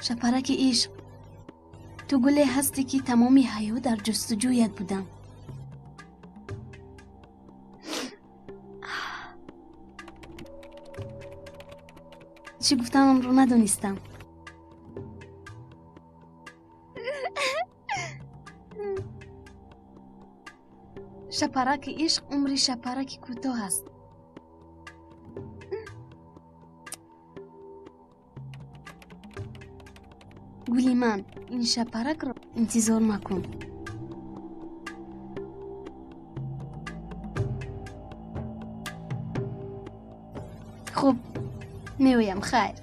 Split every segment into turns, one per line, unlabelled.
Шапараки ишқ, ту гуле ҳастӣ, ки тамоми ҳаёт дар ҷустуҷӯят будам. Чӣ гуфтанамро надонистам. Шапараки ишқ умри шапараки кӯтоҳ аст. Гули ман, ин шапаракро интизор макун. Хуб, меоям, хайр.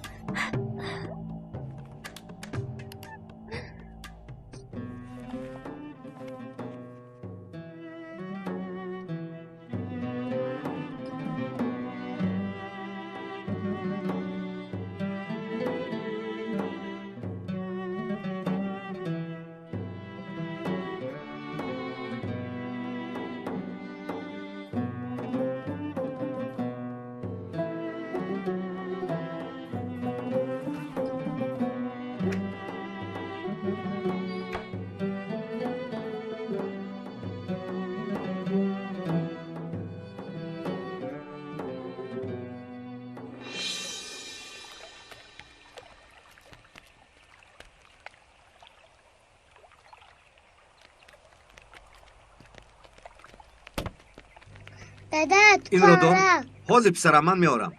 Инро дор, ҳозир писарам, ман меорам.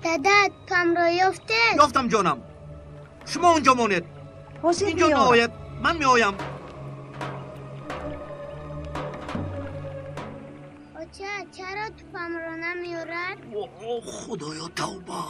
Дада, тупамро ёфтед?
Ёфтам, ҷонам. Шумо унҷо монед.
Ҳозир
инҷо
меорам.
Наояд, ман меоям.
Оча, чаро тупамро намеорад?
О, худоё, тавба!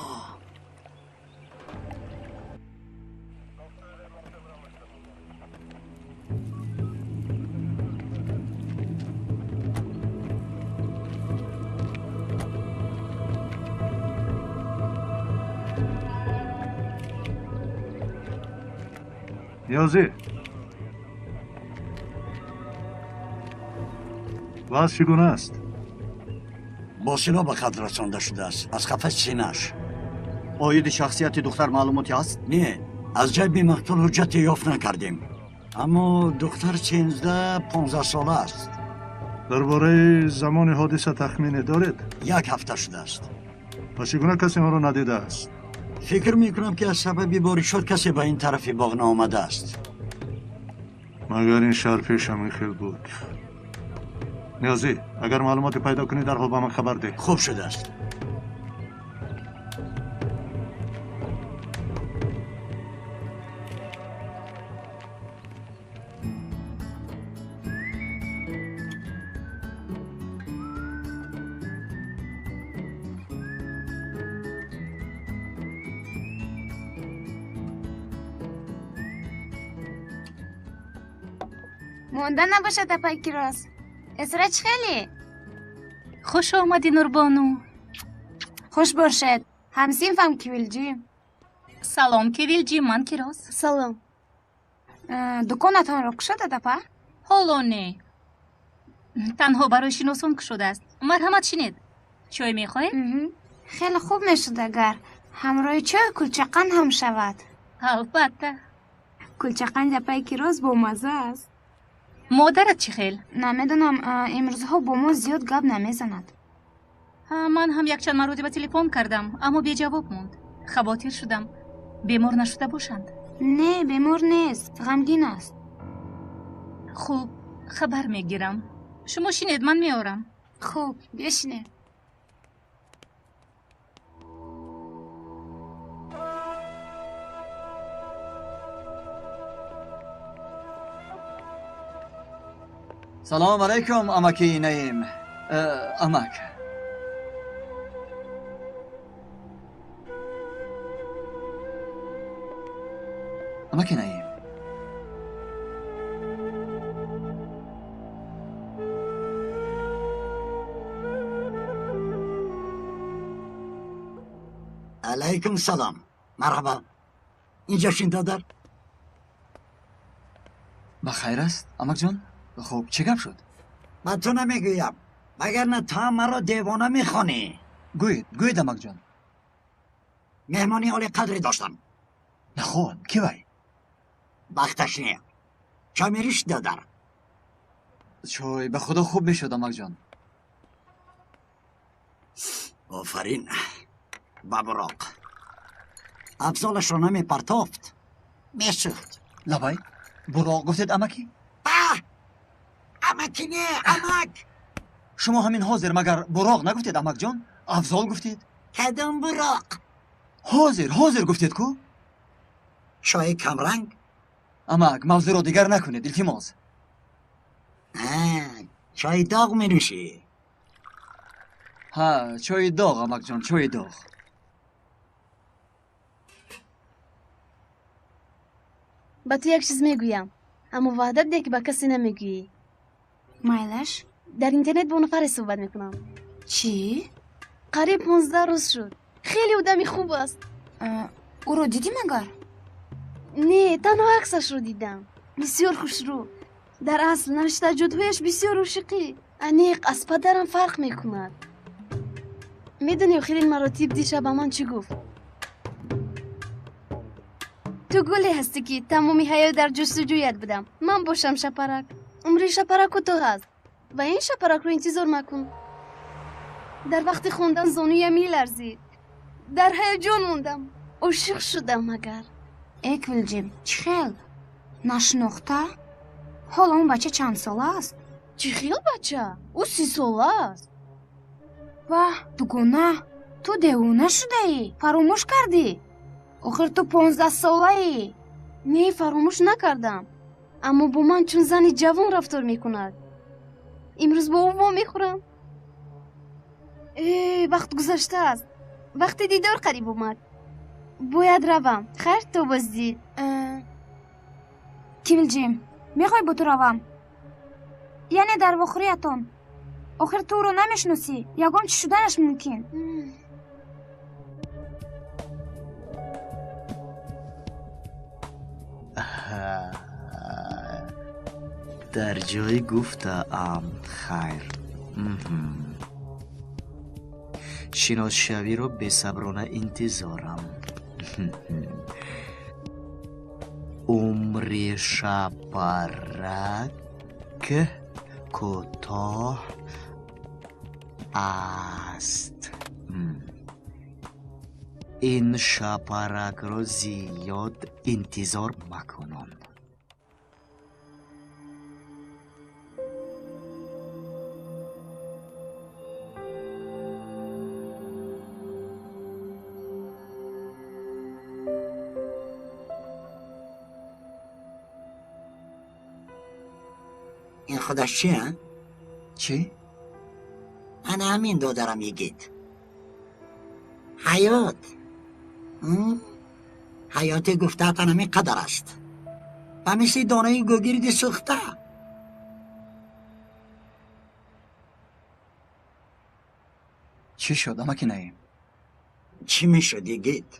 Ниёзӣ, вазъ чӣ гуна аст?
Бо силоҳ ба қатл расонда шудааст, аз қафаси синааш.
Оиди шахсияти духтар маълумоте ҳаст?
Не, аз ҷайби мақтул ҳуҷҷате ёфт накардем, аммо духтар 13-15 сола аст.
Дар бораи замони ҳодиса тахмине доред?
Як ҳафта шудааст.
Ва чӣ гуна касе онро надидааст?
Фикр мекунам, ки аз сабаби боришот касе ба ин тарафи боғ наомадааст.
Магар ин шаҳр пеш ҳамин хел буд? Ниёзӣ, агар маълумоте пайдо кунӣ, дарҳол ба ман хабар деҳ.
Хуб шудааст.
Монда набошад, апай Кироз. Эсра чӣ хеле?
Хуш омадӣ, Нурбону.
Хуш бошед. Ҳамсинфам Кивилҷӣ.
Салом, Кивилҷӣ, ман Кироз.
Салом. Дуконатонро кушодад, апа?
Ҳоло не, танҳо барои шиносон кушодааст. Марҳамат, шинед. Чой мехоҳед?
Хеле хуб мешуд, агар ҳамроҳи чой кулчақанд ҳам шавад.
Албатта.
Кулчақанди апаи Кироз бомазза аст.
Модарат чӣ хел?
Намедонам, имрӯзҳо бо мо зиёд гап намезанад.
Ман ҳам якчанд маротиба телефон кардам, аммо беҷавоб монд. Хавотир шудам, бемор нашуда бошанд.
Не, бемор нест, ғамгин аст.
Хуб, хабар мегирам. Шумо шинед, ман меорам.
Хуб, бешинед.
Салом алайкум, амаки Наим. Амак. Амаки Наим.
Алайкум салом, марҳабо. Инҷо шин додар.
Ба хайр аст, амакҷон? Хуб, чӣ гап шуд?
Ба ту намегӯям, вагарна ту ҳам маро девона мехонӣ.
Гӯед, гӯед, амакҷон.
Меҳмони олиқадре доштам.
Наход, ки вай?
Бахташ не. Чой мериш, додар?
Чой ба худо хуб мешуд, амакҷон.
Офарин ба буроқ. Афзолашро намепартофт, месӯхт.
Лабай, буроқ гуфтед, амакӣ?
Амакӣ не, амак.
Шумо ҳамин ҳозир магар буроқ нагуфтед, амакҷон? Афзол гуфтед.
Кадом буроқ?
Ҳозир, ҳозир гуфтед ку?
Чои камранг?
Амак, мавзӯъро дигар накунед, илтимос.
Чои доғ менӯшӣ?
Ҳа, чои доғ, амакҷон, чои доғ.
Ба ту як чиз мегӯям, аммо ваъда бидеҳ, ки ба касе намегӯӣ.
Майлаш?
Дар интернет бо нафаре суҳбат мекунам.
Чӣ?
Қариб 15 рӯз шуд. Хеле одами хуб аст.
Ӯро дидӣ магар?
Не, танҳо аксашро дидам. Бисёр хушрӯ. Дар асл навиштаҷотҳояш бисёр ошиқӣ. Аниқ аз падарам фарқ мекунад. Медонӣ охирин маротиб дишаб ба ман чӣ гуфт? Ту гуле ҳастӣ, ки тамоми ҳаёт дар ҷустуҷӯят будам. Ман бошам шапарак. Умри шапарак кӯтоҳ аст ва ин шапаракро интизор макун. Дар вақти хондан зонуям меларзид. Дар ҳаяҷон мондам. Ошиқ шудам магар.
Э, Квилҷим, чӣ хел? Нашинохта? Ҳоло он бача чанд сола аст?
Чӣ хел бача? Ӯ 30 сола аст.
Ваҳ, дугона, ту девона шудаӣ? Фаромӯш кардӣ? Охир ту 15 солаӣ.
Не, фаромӯш накардам. Аммо бо ман чун зани ҷавон рафтор мекунад. Имрӯз бо ӯ вомехӯрам. Э, вақт гузаштааст. Вақти дидор қариб омад. Бояд равам. Хайр то боздид.
Кивилҷим, мехоҳӣ бо ту равам? Яъне дар вохӯриятон. Охир ту ӯро намешиносӣ, ягон чӣ шуданаш мумкин.
Дар ҷои гуфтаам хайр. Шиносшавиро бесаброна интизорам. Умри шапарак кӯтоҳ аст. Ин шапаракро зиёд интизор макунон.
Ин худаш чи, а?
Чӣ?
Ана ҳамин додарам йигит. Ҳаёт. Ҳаёти гуфтаатан ҳамин қадар аст. Ба мисли донаи гӯгирди сӯхта.
Чӣ шуд, амаки Наим?
Чӣ мешуд, йигит?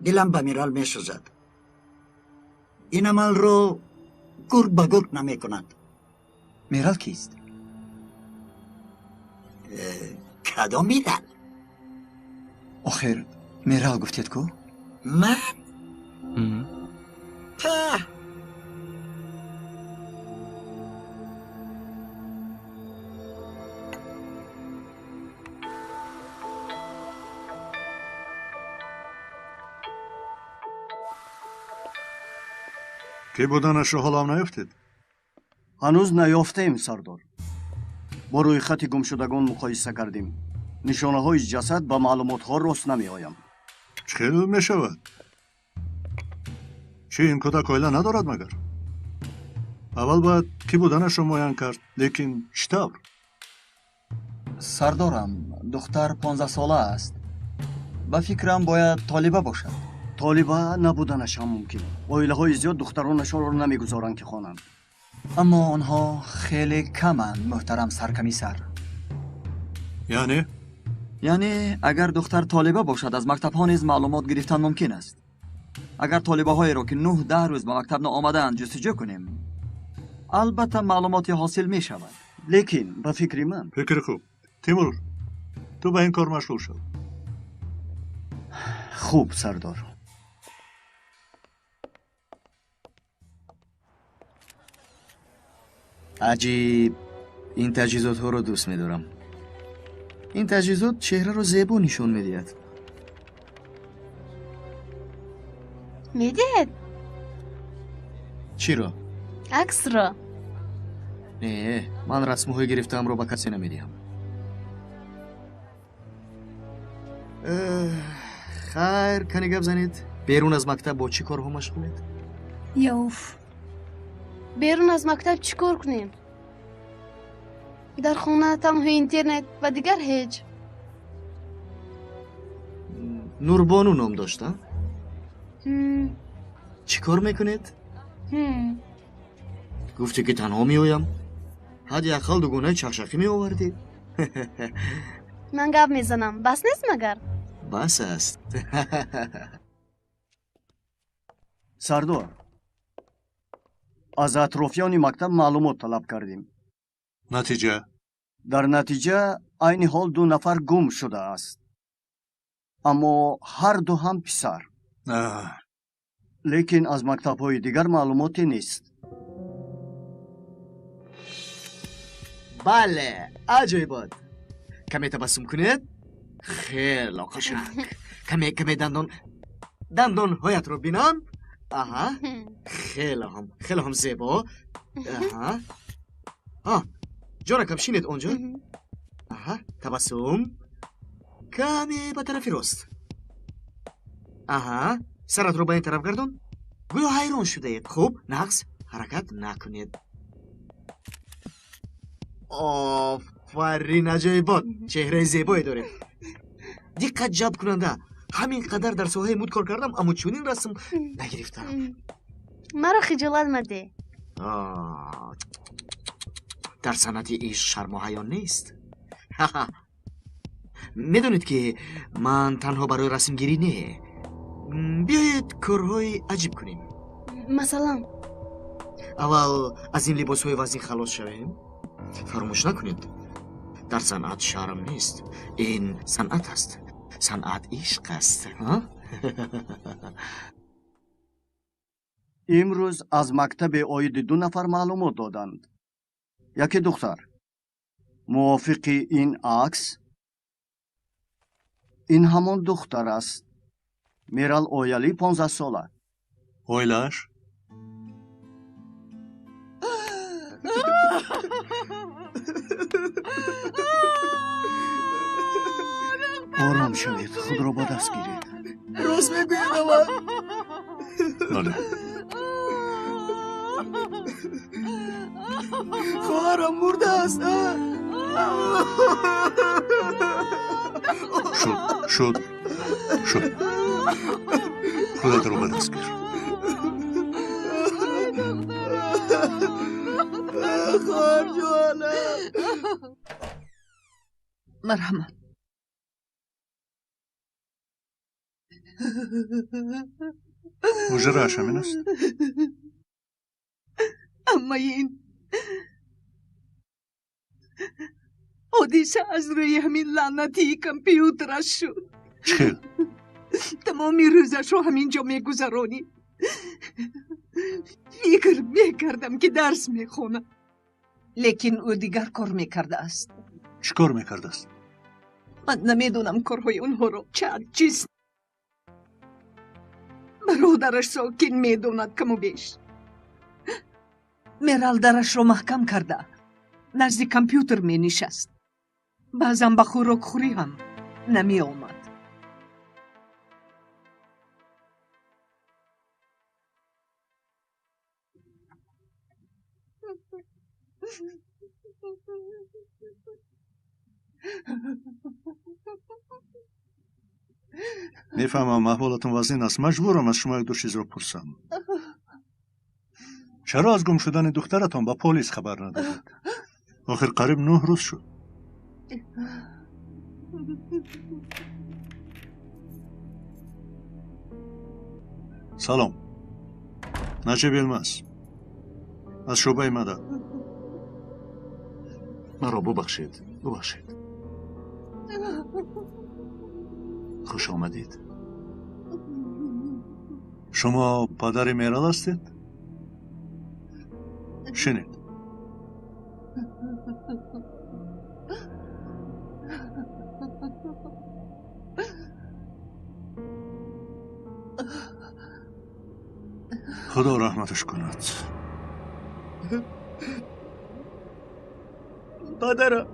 Дилам ба Мирал месӯзад. Ин амалро гург ба гург намекунад.
Мирал кист?
Кадом Мирал?
Охир, Мирал гуфтед ку?
Ман? Та!
Ки буданашро ҳолам наёфтед?
Ҳанӯз наёфтаем, сардор. Бо рӯйхати гумшудагон муқоиса кардем. Нишонаҳои ҷасад ба маълумотҳо рост намеоянд.
Чӣ хел мешавад? Чӣ, ин кӯдак оила надорад магар? Аввал бояд кӣ буданашро муайян кард, лекин чӣ тавр?
Сардорам, духтар 15 сола аст. Ба фикрам бояд толиба бошад.
Толиба набуданаш ҳам мумкин. Оилаҳои зиёд духтаронашонро намегузоранд, ки хонанд.
Аммо онҳо хеле каманд, муҳтарам саркомиссар.
Яъне?
Яъне агар духтар толиба бошад, аз мактабҳо низ маълумот гирифтан мумкин аст. Агар толибаҳоеро, ки 9-10 рӯз ба мактаб наомадаанд, ҷустуҷӯ кунем, албатта маълумоте ҳосил мешавад.
Лекин ба фикри ман,
фикри хуб. Тимур, ту ба ин кор машғул шав.
Хуб, сардор.
Аҷиб, ин таҷҳизотҳоро дӯст медорам. Ин таҷҳизот чеҳраро зебо нишон медиҳад.
Медиҳад?
Чиро?
Аксро.
Не, ман расмҳои гирифтаамро ба касе намедиҳам. Хайр, кане гап занед. Берун аз мактаб бо чӣ корҳо машғулед?
Ёф.
Берун аз мактаб чӣ кор кунем? Дар хона танҳо интернет ва дигар ҳеҷ.
Нурбону ном дошта? Чӣ кор мекунед? Гуфтӣ ки танҳо меоям. Ҳадди ақал дугонаи чақчақӣ меовардӣ.
Ман гап мезанам. Бас нест магар?
Бас аст.
Сардор, аз атрофиёни мактаб маълумот талаб кардем.
Натиҷа?
Дар натиҷа айни ҳол 2 нафар гум шудааст, аммо ҳар ду ҳам писар. Лекин аз мактабҳои дигар маълумоте нест.
Бале, аҷоибот. Каме табассум кунед. Хело қашанг. Каме каме дандонҳоятро бинам. Аҳа, хело ҳам зебо. Аҳа, ҷонакам, шинед онҷо. Аҳа, табассум. Каме ба тарафи рост. Аҳа, саратро ба ин тараф гардон. Гӯё ҳайрон шудаед. Хуб, нағз, ҳаракат накунед. Офарин, аҷоибот. Чеҳраи зебое доред. Диққат ҷалбкунанда. Ҳамин қадар дар соҳаи муд кор кардам, аммо чунин расм нагирифтам.
Маро хиҷолат мадеҳ.
Дар санъати ишқ шарму ҳаё нест. Медонед ки ман танҳо барои расмгирӣ не. Биёед корҳои аҷиб кунем.
Масалан?
Аввал аз ин либосҳои вазнин халос шавем. Фаромӯш накунед, дар санъат шарм нест. Ин санъат аст. Санъат ишқ аст.
Имрӯз аз мактаби оиди 2 нафар маълумот доданд. Яке духтар. Мувофиқи ин акс, ин ҳамон духтар аст. Мерал Оялӣ, 15 сола.
Оилааш?
Ором шавед, худро ба даст гиред.
Рост мегӯед, аввал?
Бале.
Хоҳарам мурдааст.
Шуд, шуд, шуд. Худатро ба даст гир.
Хоҳарҷонам.
Марҳамат.
Ҳуҷрааш ҳамин аст?
Амма ин ҳодиса аз рӯи ҳамин лаънатии компютераш шуд.
Чӣ хел?
Тамоми рӯзашро ҳамин ҷо мегузаронид. Фикр мекардам, ки дарс мехонам, лекин ӯ дигар кор мекардааст.
Чӣ кор мекардааст?
Ман намедонам корҳои онҳоро. Чанд чиз бародараш сокин медонад каму беш. Мерал дарашро маҳкам карда назди компютер менишаст. Баъзан ба хӯрокхӯрӣ ҳам намеомад.
Мефаҳмам, аҳволатон вазнин аст. Маҷбурам аз шумо як ду чизро пурсам. Чаро аз гум шудани духтаратон ба полис хабар надодед? Охир қариб 9 рӯз шуд. Салом. Наҷиб Елмаз. Аз шӯъбаи мадад.
Маро бубахшед, бубахшед. Хуш омадед.
Шумо падари Мерал ҳастед? Шинед. Худо раҳматаш кунад.
Падарам,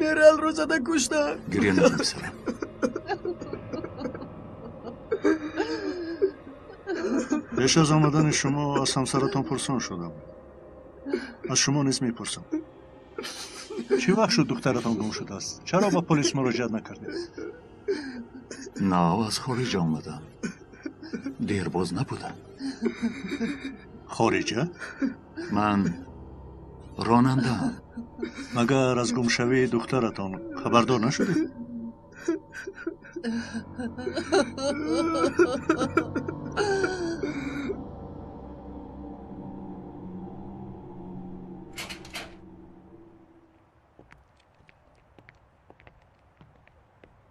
Мералро зада куштанд.
Гиря накун, писарам.
Пеш аз омадани шумо аз ҳамсаратон пурсон шудам. Аз шумо низ мепурсам. Чӣ вақт шуд духтаратон гум шудааст? Чаро ба полис муроҷиат накардед?
Нав аз хориҷ омадам. Дербоз набудам.
Хориҷа?
Ман ронандаам.
Магар аз гумшавии духтаратон хабардор нашудед?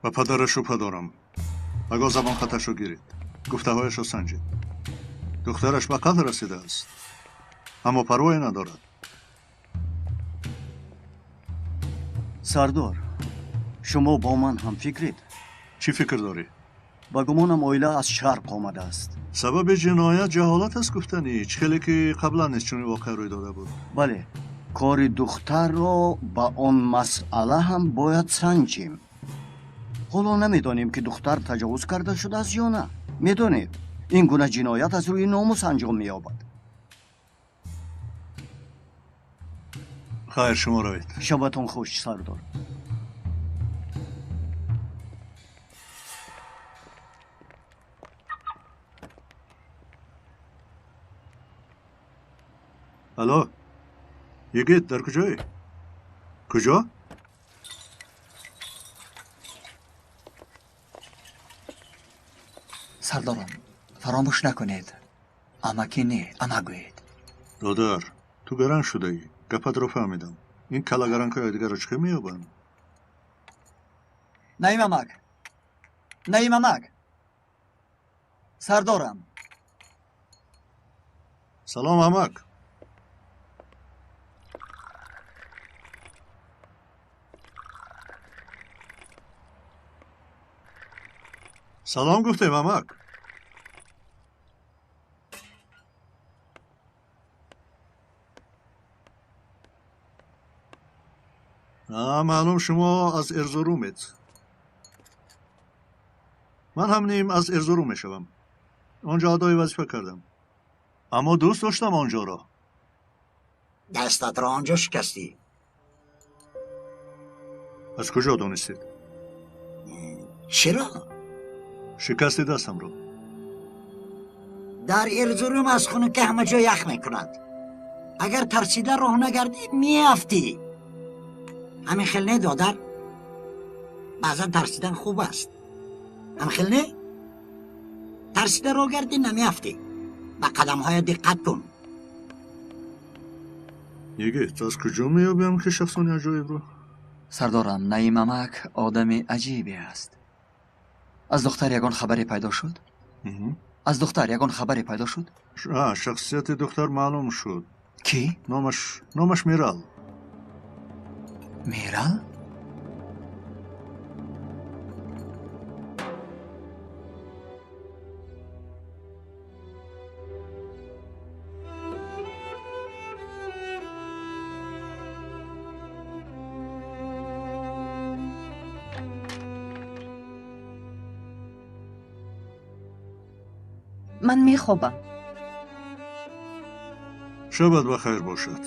Ба падараш шубҳа дорам. Пагоҳ забонхаташро гиред, гуфтаҳояшро санҷед. Духтараш ба қатл расидааст, аммо парвое надорад.
Сардор, шумо бо ман ҳамфикред?
Чӣ фикр дорӣ?
Ба гумонам оила аз шарқ омадааст.
Сабаби ҷиноят ҷаҳолат аст гуфтанӣ, чӣ хеле ки қаблан низ чунин воқеа рӯй дода буд.
Бале, кори духтарро ба он масъала ҳам бояд санҷем. Ҳоло намедонем, ки духтар таҷовуз карда шудааст ё на. Медонед, ин гуна ҷиноят аз рӯи номус анҷом меёбад.
Хайр, шумо равед.
Шабатон хуш, сардор.
Алло, йигит, дар куҷоӣ? Куҷо?
Сардорам, фаромӯш накунед. Амакӣ не, ама гӯед.
Додар, ту гаранг шудаӣ. Гапатро фаҳмидам. Ин калагаранкҳои дигарро чӣ хел меёбанд?
Наим амак, Наим амак, сардорам.
Салом, амак. Салом гуфтем, амак. Маълум шумо аз Эрзурумед. Ман ҳам ним аз Эрзурум мешавам. Он ҷо адои вазифа кардам. Аммо дӯст доштам он ҷоро.
Дастатро он ҷо шикастӣ.
Аз куҷо донистед?
Чаро?
Шикасти дастамро.
Дар Эрзурум аз хунукӣ ҳама ҷо ях мекунад. Агар тарсида роҳ нагардӣ, меафтӣ. Ҳамин хел не, додар? Баъзан тарсидан хуб аст. Ҳамин хел не? Тарсида роҳ гардӣ, намеафтӣ. Ба қадамҳоят диққат кун.
Йигит, аз куҷо меёбиам ки шахсони аҷоибро?
Сардорам, Наим амак одами аҷибе аст. Аз духтар ягон хабаре пайдо шуд? Аз духтар ягон хабаре пайдо шуд?
Шахсияти духтар маълум шуд.
Кӣ?
Номаш Мерал.
Мерал?
Ман мехобам.
Шабат ба хайр бошад.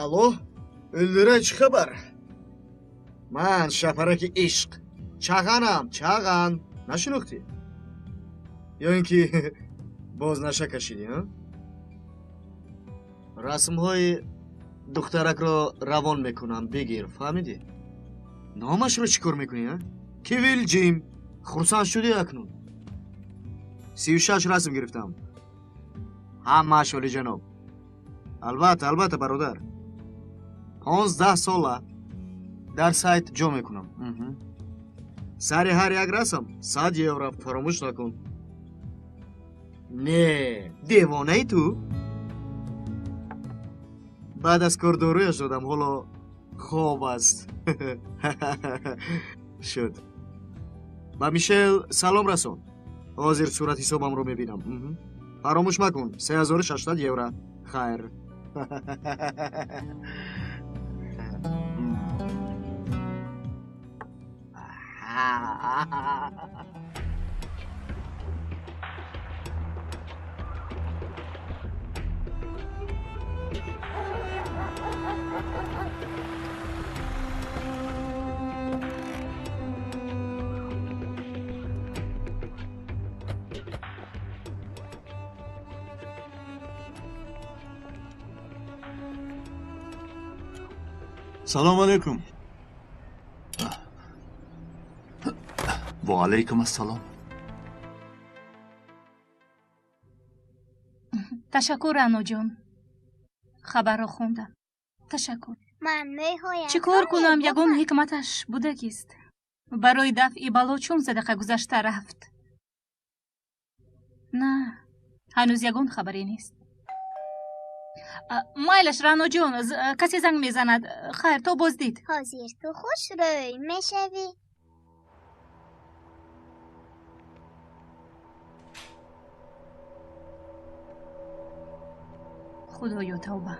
Алло, Элдира, чӣ хабар? Ман шапараки ишқ. Чағанам, чаған. Нашинохтӣ? Ё ин ки боз наша кашидӣ, а? Расмҳои духтаракро равон мекунам, бигир, фаҳмидӣ? Номашро чӣ кор мекунӣ, а? Кивил Ҷим. Хурсанд шудӣ акнун? 36 расм гирифтам. Ҳамааш олиҷаноб. Албатта, албатта, бародар. 15 сола дар сайт ҷо мекунам. Сари ҳар як расм 100 евро, фаромӯш накун. Не, девонаи ту? Баъд аз кор доруяш додам, ҳоло хоб аст. Шуд. Ба Мишел салом расон. Ҳозир сурат ҳисобамро мебинам. Фаромӯш макун, 3600 евро. Хайр.
Салом алейкум.
Ва алейкум ассалом.
Ташаккур, Раъноҷон. Хабарро хондам. Ташаккур.
Ман мехоҳам.
Чӣ кор кунам, ягон ҳикматаш будагист. Барои дафъи бало чун садақа гузашта рафт. На, ҳанӯз ягон хабаре нест. Майлаш, Раъноҷон, касе занг мезанад. Хайр, то боздид.
Ҳозир ту хушрӯй мешавӣ.
Худоё, тавба.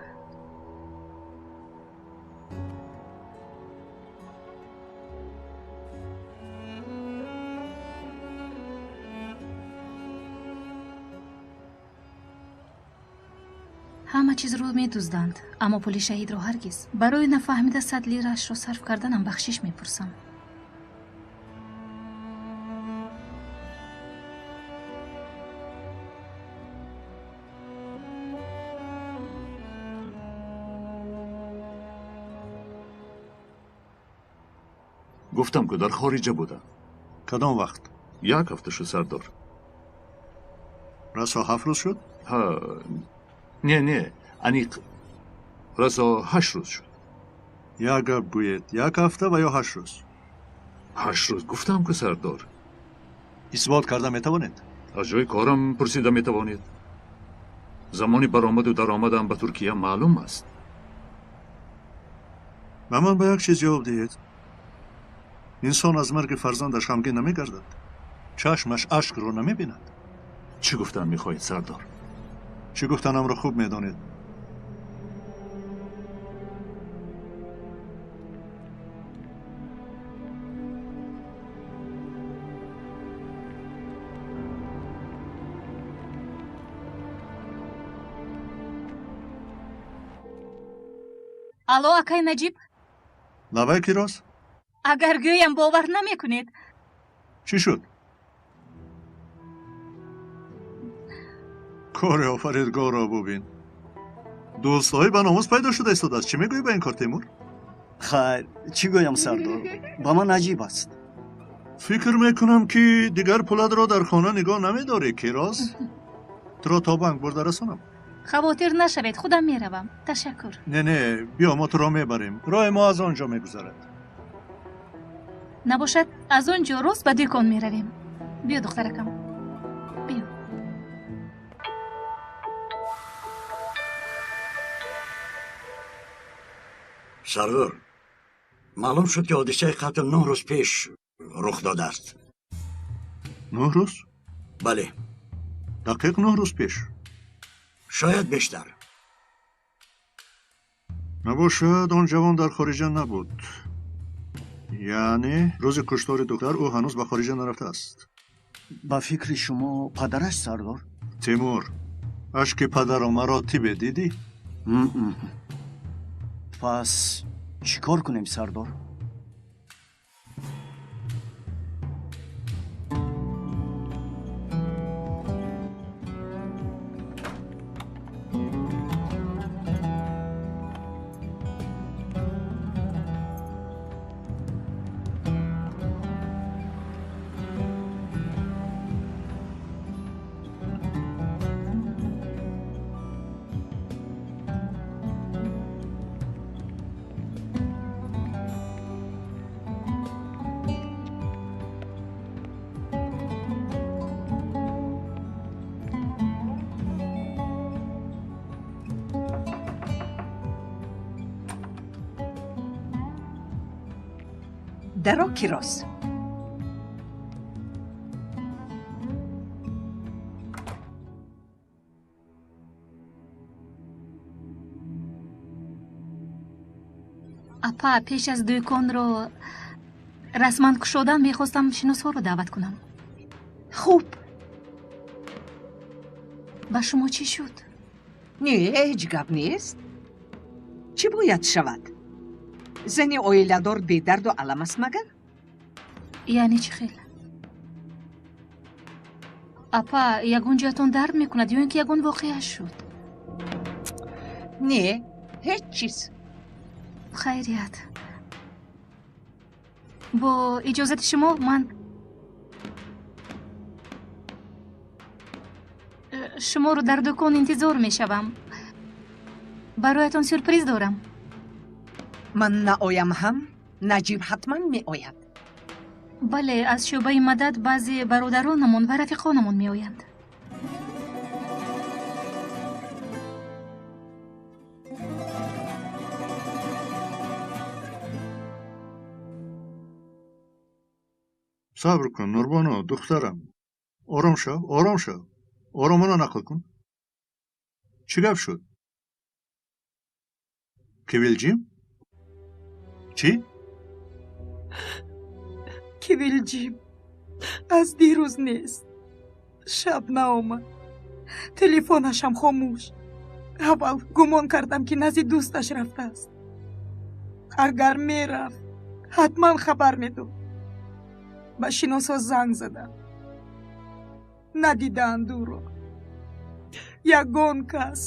Ҳама чизро медузданд, аммо пули шаҳидро ҳаргиз. Барои нафаҳмида 100 лираашро сарф карданам бахшиш мепурсам.
Гуфтам ку дар хориҷа будам.
Кадом вақт?
Як ҳафта шуд, сардор.
Расо 7 рӯз шуд?
Ҳа, не, не, аниқ расо 8 рӯз шуд.
Як гап гӯед, як ҳафта ва ё 8 рӯз?
8 рӯз гуфтам ку, сардор.
Исбот карда метавонед?
Аз ҷои корам пурсида метавонед. Замони баромаду даромадам ба Туркия маълум аст.
Ба ман ба як чиз ҷавоб диҳед. Инсон аз марги фарзандаш ғамгин намегардад? Чашмаш ашкро намебинад?
Чӣ гуфтан мехоҳед, сардор?
Чӣ гуфтанамро хуб медонед.
Алло, акай Наҷиб?
Лабай ки рост?
Агар гӯям бовар намекунед.
Чӣ шуд? Кори офаридгорро бубин. Дӯстҳои ба номус пайдо шуда истодааст. Чӣ мегӯӣ ба ин кор, Темур?
Хайр, чӣ гӯям, сардор? Ба ман аҷиб аст.
Фикр мекунам, ки дигар пулатро дар хона нигоҳ намедорӣ, ки рост? Туро то банк бурда расонам.
Хавотир нашавед, худам меравам. Ташаккур.
Не, не, биё, мо туро мебарем. Роҳи мо аз он ҷо мегузарад.
Набошад, аз он ҷо рост ба дӯкон меравем. Биё, духтаракам, биё.
Сардор, маълум шуд, ки ҳодисаи қатл 9 рӯз пеш рух додааст.
9 рӯз?
Бале.
Дақиқ 9 рӯз пеш?
Шояд бештар.
Набошад, он ҷавон дар хориҷа набуд. Яъне рӯзи куштори духтар ӯ ҳанӯз ба хориҷа нарафтааст.
Ба фикри шумо падараш, сардор?
Тимур, ашки падарро маротибе дидӣ?
Пас чӣ кор кунем, сардор?
Даро кирос.
Апа, пеш аз дӯконро расман кушодан мехостам шиносҳоро даъват кунам.
Хуб.
Ба шумо чӣ шуд?
Не, ҳеҷ гап нест. Чӣ бояд шавад? Зани оиладор бедарду алам аст магар?
Яъне чӣ хел? Апа, ягон ҷоятон дард мекунад ё ин ки ягон воқеа шуд?
Не, ҳеҷ чиз.
Хайрият. Бо иҷозати шумо ман шуморо дар дукон интизор мешавам. Бароятон сюрприз дорам.
Ман наоям ҳам, Наҷиб ҳатман меояд.
Бале, аз шӯъбаи мадад баъзе бародаронамон ва рафиқонамон меоянд.
Сабр кун, Нурбону, духтарам. Ором шав, ором шав. Оромона нақл кун. Чӣ гап шуд? Кивилҷим? Чӣ?
Кивилҷим аз дирӯз нест. Шаб наомад. Телефонашам хомӯш. Аввал гумон кардам, ки назди дӯсташ рафтааст. Агар мерафт, ҳатман хабар медод. Ба шиносҳо занг задам. Надидаанд ӯро. Ягон кас.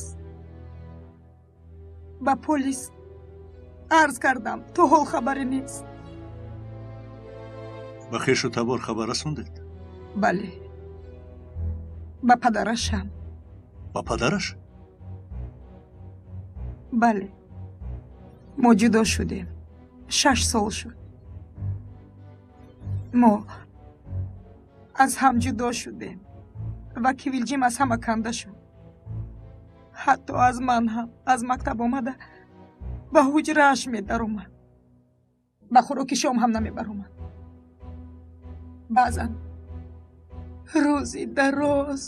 Ба полис арз кардам, то ҳол хабаре нест.
Ба хешу табор хабар расондед?
Бале. Ба падарашам.
Ба падараш?
Бале. Мо ҷудо шудем. 6 сол шуд. Мо аз ҳам ҷудо шудем ва Кивилҷим аз ҳама канда шуд. Ҳатто аз ман ҳам. Аз мактаб омада ба ҳуҷрааш медаромад. Ба хӯроки шом ҳам намебаромад. Баъзан рӯзи дароз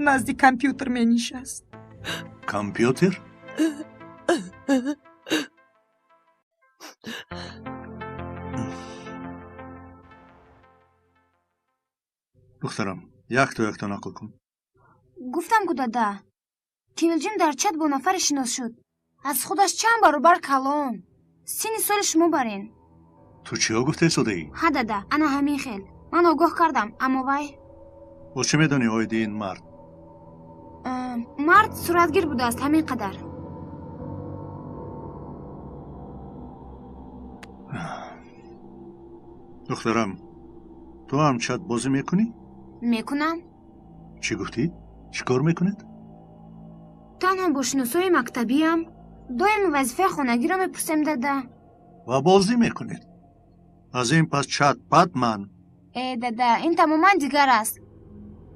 назди компютер менишаст.
Компютер? Духтарам, якто якто нақл кун.
Гуфтам ку, дада, Кивилҷим дар чат бо нафаре шинос шуд. Аз худаш чанд баробар калон. Синни соли шумо барин.
Ту чиҳо гуфтаи содаӣ?
Ҳа, дада, ана ҳамин хел. Ман огоҳ кардам, аммо вай.
Боз чӣ медонӣ оиди ин мард?
Мард суратгир будааст, ҳамин қадар.
Духтарам, ту ҳам чат бозӣ мекунӣ?
Мекунам.
Чӣ гуфтӣ? Чӣ кор мекунед?
Танҳо бо шиносои мактабиам. Доим вазифаи хонагиро мепурсем, дада.
Ва бозӣ мекунед? Аз ин пас чат пат ман.
Э, дада, ин тамоман дигар аст.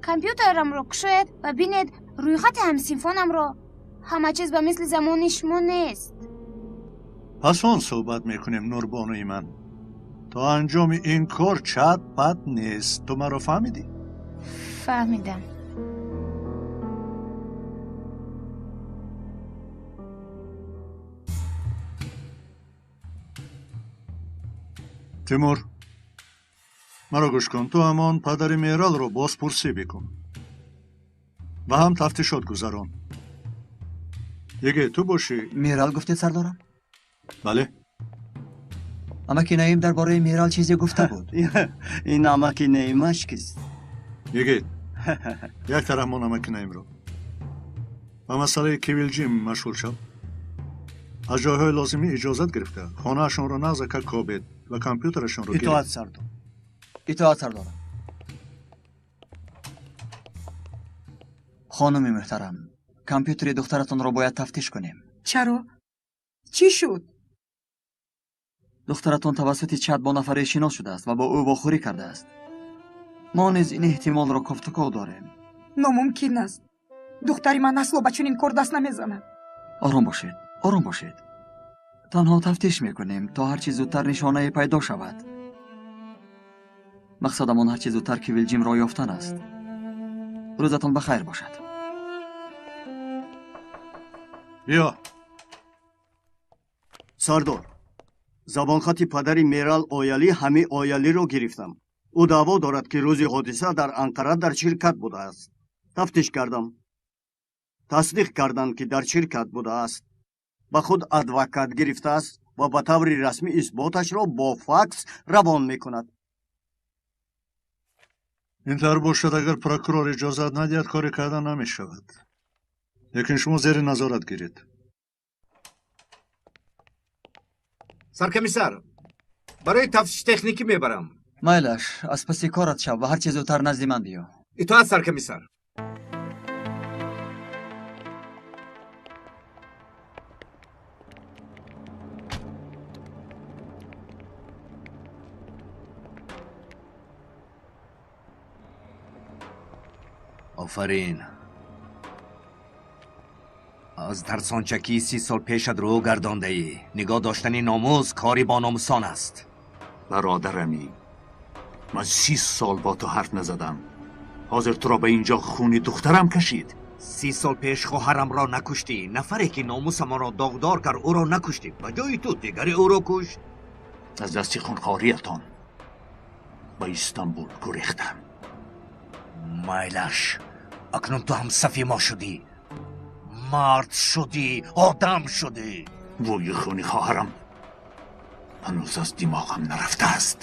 Компютерамро кушоед ва бинед рӯйхати ҳамсинфонамро. Ҳама чиз ба мисли замони шумо нест.
Пас он суҳбат мекунем, Нурбонуи ман. То анҷоми ин кор чат пат нест. Ту маро фаҳмидӣ?
Фаҳмидам.
Тимур, маро гӯш кун. Ту ҳамон падари Мералро бозпурсӣ бикун ва ҳам тафтишот гузарон. Йигит, ту бошӣ.
Мерал гуфтед, сардорам?
Бале.
Амаки Наим дар бораи Мерал чизе гуфта буд.
Ин амаки Наимаш кист?
Йигит, як тараф мон амаки Наимро. Ба масъалаи Кивилҷим машғул шав. Аз ҷойҳои лозимӣ иҷозат гирифта, хонаашонро нағзака кобед ва компютерашонро гиред.
Итоат, сардор.
Итоат, сардорам. Хонуми муҳтарам, компютери духтаратонро бояд тафтиш кунем.
Чаро? Чӣ шуд?
Духтаратон тавассути чат бо нафаре шинос шудааст ва бо ӯ вохӯрӣ кардааст. Мо низ ин эҳтимолро кофтуков дорем.
Номумкин аст. Духтари ман асло ба чунин кор даст намезанад.
Ором бошед, ором бошед. Танҳо тафтиш мекунем, то ҳарчи зудтар нишонае пайдо шавад. Мақсадамон ҳарчи зудтар Кивилҷимро ёфтан аст. Рӯзатон ба хайр бошад.
Биё.
Сардор, забонхати падари Мерал Оялӣ ҳами Оялиро гирифтам. Ӯ даъво дорад, ки рӯзи ҳодиса дар Анқара дар ширкат будааст. Тафтиш кардам. Тасдиқ карданд, ки дар ширкат будааст. Ба худ адвокат гирифтааст ва ба таври расмӣ исботашро бо факс равон мекунад.
Ин тавр бошад, агар прокурор иҷозат надиҳад, коре карда намешавад. Лекин шумо зери назорат гиред.
Саркомиссар, барои тафтиши техникӣ мебарам.
Майлаш, аз паси корат шав ва ҳарчи зудтар назди ман биё.
Итоат, саркомиссар.
Офарин. Аз тарсончакӣ 30 сол пешат рӯ гардондаӣ. Нигоҳ доштани номус кори бономусон аст.
Бародарами, ман 30 сол бо ту ҳарф назадам. Ҳозир туро ба инҷо хуни духтарам кашид.
30 сол пеш хоҳарамро накуштӣ. Нафаре ки номусамонро доғдор кард, ӯро накуштӣ. Ба ҷои ту дигаре ӯро кушт.
Аз дасти хунхориятон ба Истанбул гурехтам.
Майлаш, акнун ту ҳамсафи мо шудӣ. Мард шудӣ, одам шудӣ.
Бӯи хуни хоҳарам ҳанӯз аз димоғам нарафтааст.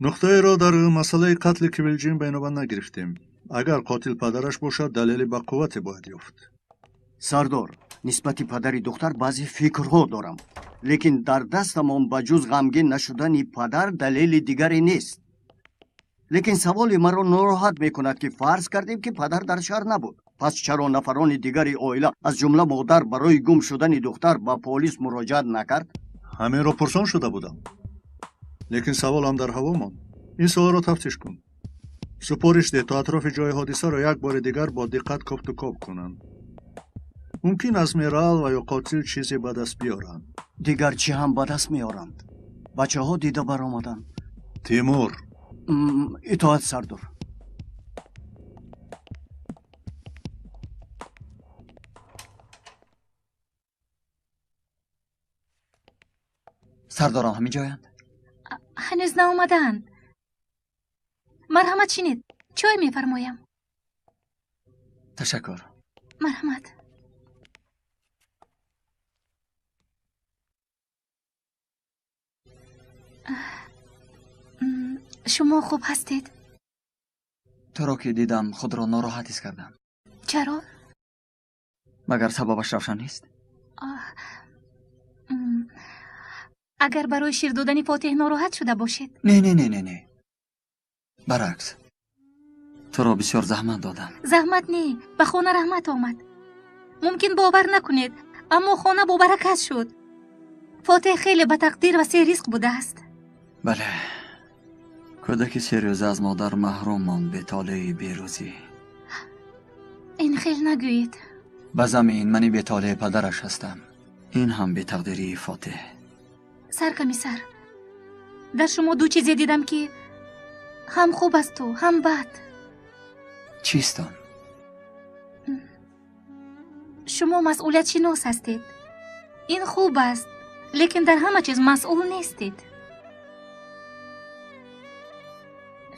Нуқтаеро дар масъалаи қатли Кивилҷим ба инобат нагирифтем. Агар қотил падараш бошад, далели ба қуввате бояд ёфт.
Сардор, нисбати падари духтар баъзе фикрҳо дорам, лекин дар дастамон ба ҷуз ғамгин нашудани падар далели дигаре нест. Лекин саволи маро нороҳат мекунад, ки фарз кардем, ки падар дар шаҳр набуд. Пас чаро нафарони дигари оила, аз ҷумла модар, барои гум шудани духтар ба полис муроҷиат накард?
Ҳаминро пурсон шуда будам, лекин саволам дар ҳаво монд. Ин суолро тафтиш кун. Супориш деҳ, то атрофи ҷои ҳодисаро як бори дигар бо диққат кофту коб кунанд. Мумкин аз Мерал ва ё қотил чизе ба даст биёранд.
Дигар чӣ ҳам ба даст меоранд? Бачаҳо дида баромаданд.
Тимур.
Итоат, сардор.
Сардорам ҳамин ҷоянд?
Ҳанӯз наомадаанд. Марҳамат, шинед, чой мефармоям.
Ташаккур.
Марҳамат. Шумо хуб ҳастед?
Туро ки дидам, худро нороҳат ҳис кардам.
Чаро?
Магар сабабаш равшан нест?
Агар барои шир додани Фотеҳ нороҳат шуда бошед.
Не, не, не, не, не, баръакс, туро бисёр заҳмат додам.
Заҳмат не, ба хона раҳмат омад. Мумкин бовар накунед, аммо хона бобаракат шуд. Фотеҳ хеле ба тақдир ва серизқ будааст.
Бале, кӯдаки серӯза аз модар маҳрум монд, бетолеи берӯзӣ.
Ин хел нагӯед.
Ба замин мани бетолеи падараш ҳастам. Ин ҳам бетақдирии Фотеҳ.
Саркомиссар, дар шумо ду чизе дидам, ки ҳам хуб асту ҳам бад.
Чист он?
Шумо масъулиятшинос ҳастед. Ин хуб аст, лекин дар ҳама чиз масъул нестед.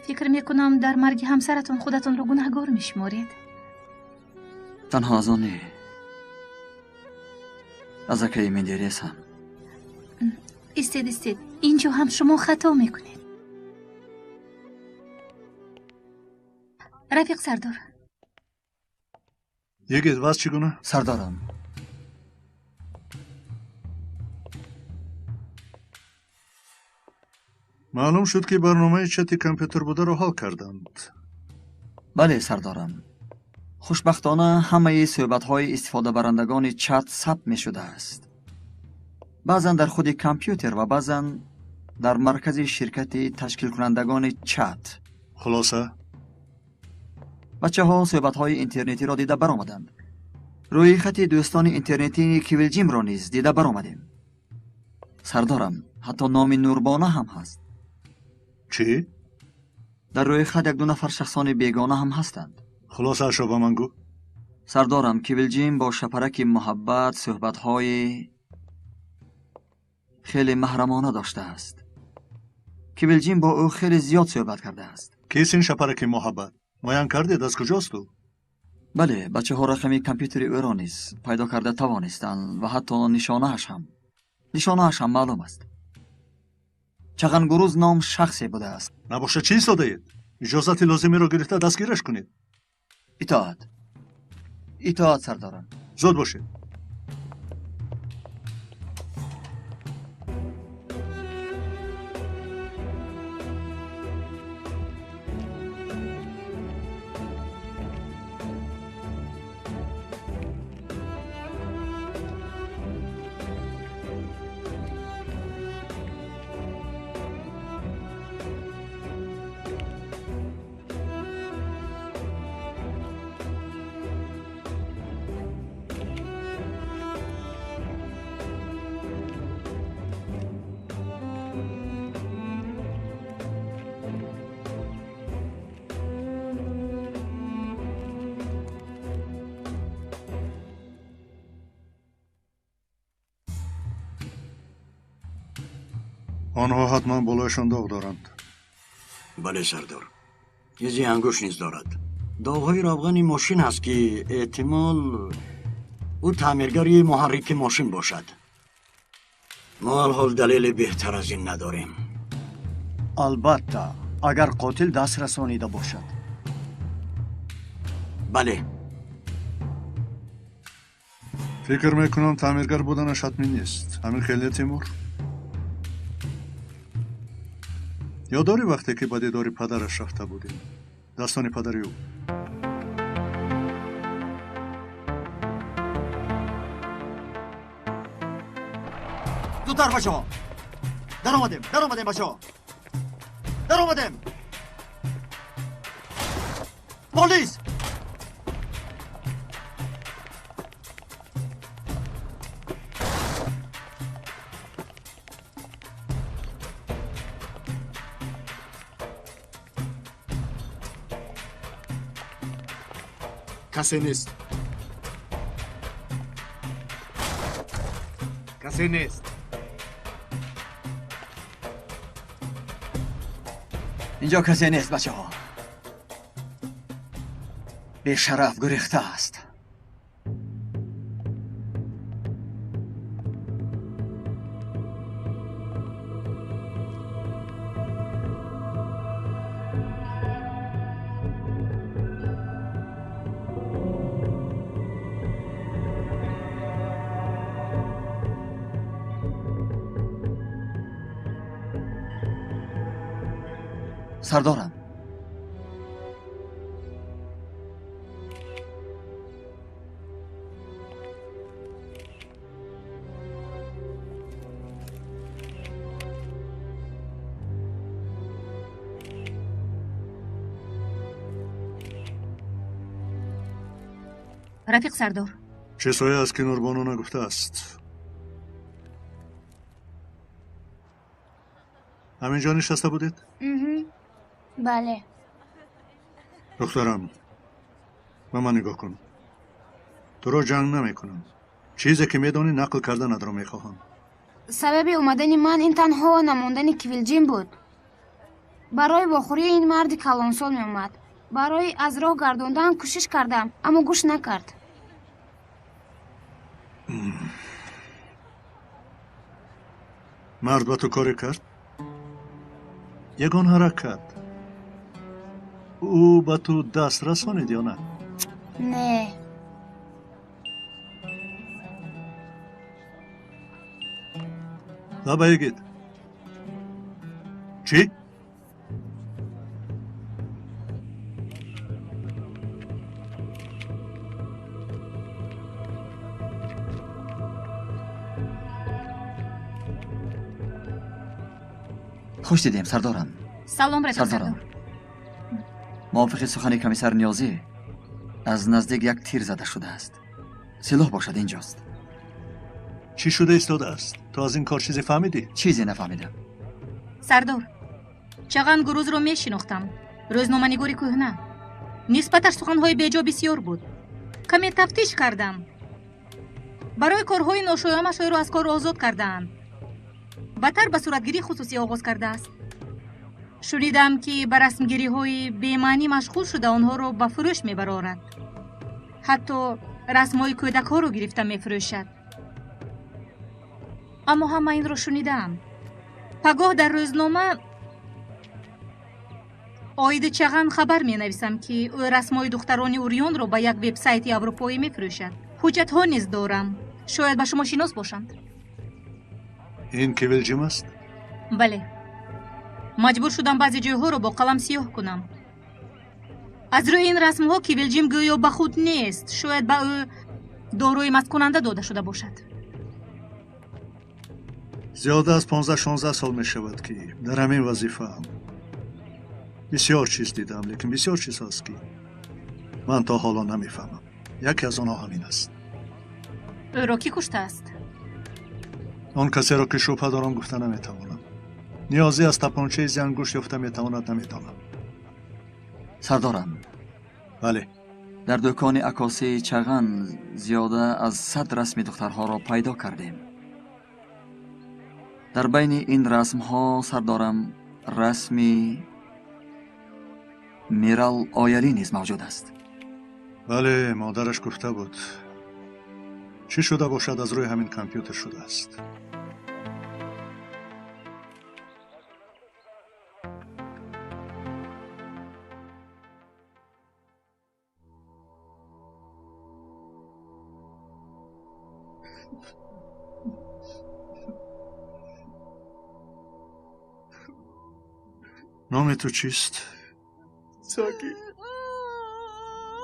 Фикр мекунам, дар марги ҳамсаратон худатонро гунаҳгор мешуморед.
Танҳо аз он не, аз акаи Мендерес ҳам.
Истед, истед, инҷо ҳам шумо хато мекунед. Рафиқ сардор.
Йигит, вазъ чӣ гуна?
Сардорам.
Маълум шуд, ки барномаи чати компютер бударо ҳал карданд.
Бале, сардорам. Хушбахтона ҳамаи суҳбатҳои истифодабарандагони чат сабт мешудааст. Баъзан дар худи компютер ва баъзан дар маркази ширкати ташкилкунандагони чат.
Хулоса?
Бачаҳо суҳбатҳои интернетиро дида баромаданд. Рӯйхати дӯстони интернетии Кивилҷимро низ дида баромадем. Сардорам, ҳатто номи Нурбона ҳам ҳаст.
Чӣ?
Дар рӯйхат як-ду нафар шахсони бегона ҳам ҳастанд.
Хулосаашро ба ман гӯ.
Сардорам, Кивилҷим бо шапараки муҳаббат суҳбатҳои хеле маҳрамона доштааст. Кивилҷим бо ӯ хеле зиёд суҳбат кардааст.
Кист ин шапараки муҳаббат? Муайян кардед, аз куҷост ӯ?
Бале, бачаҳо рақами компютери ӯро низ пайдо карда тавонистанд ва ҳатто нишонааш ҳам. Нишонааш ҳам маълум аст. Чағангуруз ном шахсе будааст.
Набошад, чӣ истодаед? Иҷозати лозимиро гирифта дастгираш кунед.
Итоат. Итоат, сардорам.
Зуд бошед. Онҳо ҳатман болояшон доғ доранд.
Бале, сардор. Изи ангушт низ дорад. Доғҳои равғани мошин ҳаст, ки эҳтимол ӯ таъмиргари муҳаррики мошин бошад. Мо алҳол далели беҳтар аз ин надорем.
Албатта, агар қотил даст расонида бошад.
Бале.
Фикр мекунам, таъмиргар буданаш ҳатмӣ нест. Ҳамин хел не, Тимур? Ёд дорӣ вақте ки ба дидори падараш рафта будем? Дастони падари ӯ.
Зудтар, бачаҳо! Даромадем, даромадем, бачаҳо! Даромадем! Полис!
Касе нест.
Касе нест.
Инҷо касе нест, бачаҳо. Бешараф гурехтааст. Сардорам.
Рафиқ сардор.
Чизҳое аст, ки Нурбону нагуфтааст. Ҳамин ҷо нишаста будед?
Бале.
Духтарам, ба ман нигоҳ кун. Туро ҷанг намекунам. Чизе ки медонӣ, нақл карданатро мехоҳам.
Сабаби омадани ман ин танҳо намондани Кивилҷим буд. Барои вохӯрии ин марди калонсол меомад. Барои аз роҳ гардондан кӯшиш кардам, аммо гӯш накард.
Мард ба ту коре кард? Ягон ҳаракат? Ӯ ба ту даст расонид ё на?
Не.
Лаба йигит. Чӣ?
Хуш дидем, сардорам.
Салом, рафиқ
сардорам. Мувофиқи сухани комиссар Ниёзӣ, аз наздик як тир зада шудааст. Силоҳ бошад инҷост.
Чӣ шуда истодааст? Ту аз ин кор чизе фаҳмидӣ?
Чизе нафаҳмидам.
Сардор, Чаған Гурузро мешинохтам. Рӯзноманигори кӯҳна. Нисбаташ суханҳои беҷо бисёр буд. Каме тафтиш кардам. Барои корҳои ношоямаш ӯро аз кор озод кардаанд. Баттар ба суратгирии хусусӣ оғоз кардааст. Шунидам, ки ба расмгириҳои бемаънӣ машғул шуда, онҳоро ба фурӯш мебарорад. Ҳатто расмҳои кӯдакҳоро гирифта мефурӯшад. Аммо ҳама инро шунидаам. Пагоҳ дар рӯзнома оиди Чаған хабар менависам, ки ӯ расмҳои духтарони урёнро ба як вебсайти аврупоӣ мефурӯшад. Ҳуҷҷатҳо низ дорам. Шояд ба шумо шинос бошанд.
Ин Кивилҷим аст?
Бале. Маҷбур шудам баъзе ҷойҳоро бо қалам сиёҳ кунам. Аз рӯи ин расмҳо Кивилҷим гӯё ба худ нест. Шояд ба ӯ доруи масткунанда дода шуда бошад.
Зиёда аз 15-16 сол мешавад, ки дар ҳамин вазифаам. Бисёр чиз дидам, лекин бисёр чиз ҳаст, ки ман то ҳоло намефаҳмам. Яке аз онҳо ҳамин аст.
Ӯро кӣ куштааст?
Он касеро, ки шубҳа дорам, гуфта наметавонам. Ниёзӣ аз тапончаи зиангӯшт ёфта метавонад, наметавонам.
Сардорам.
Бале.
Дар дукони аккосии Чаған зиёда аз 100 расми духтарҳоро пайдо кардем. Дар байни ин расмҳо, сардорам, расми Мирал Оялӣ низ мавҷуд аст.
Бале, модараш гуфта буд. Чӣ шуда бошад, аз рӯи ҳамин компютер шудааст. Номи ту чист?
Сокин.